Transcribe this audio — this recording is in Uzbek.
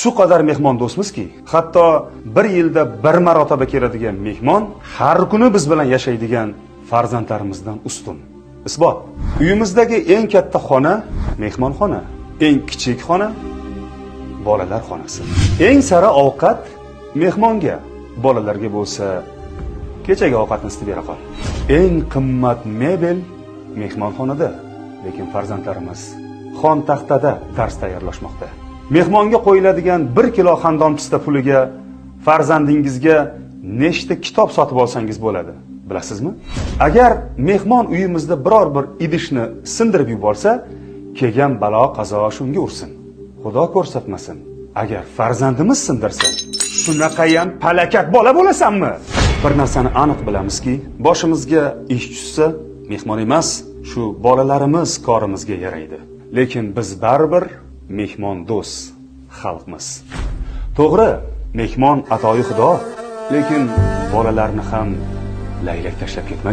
Shu qadar mehmondo'stmizki, hatto bir yilda bir marotaba keladigan mehmon har kuni biz bilan yashaydigan farzandlarimizdan ustun. Isbot. Uyimizdagi eng katta xona mehmonxona, eng kichik xona bolalar xonasi. Eng sara ovqat mehmonga, bolalarga bo'lsa kechagi ovqatni isitib bera qol. Eng qimmat mebel mehmonxonada, lekin farzandlarimiz xontaxtada dars tayyorlashmoqda. Mehmonga qo'yiladigan 1 kilo xandon pista puliga farzandingizga nechta kitob sotib olsangiz bo'ladi, bilasizmi? Agar mehmon uyimizda biror bir idishni sindirib yuborsa, kelgan balo qazo shunga ursin. Xudo ko'rsatmasin. Agar farzandimiz sindirsa, shunaqayam palakat bola bo'lasanmi? Bir narsani aniq bilamizki, boshimizga ish tushsa, mehmon emas, shu bolalarimiz korimizga yaraydi. Lekin biz baribir mehmondo'st xalqmiz. To'g'ri, mehmon atoyi Xudo, lekin bolalarni ham laylak tashlab ketmagan.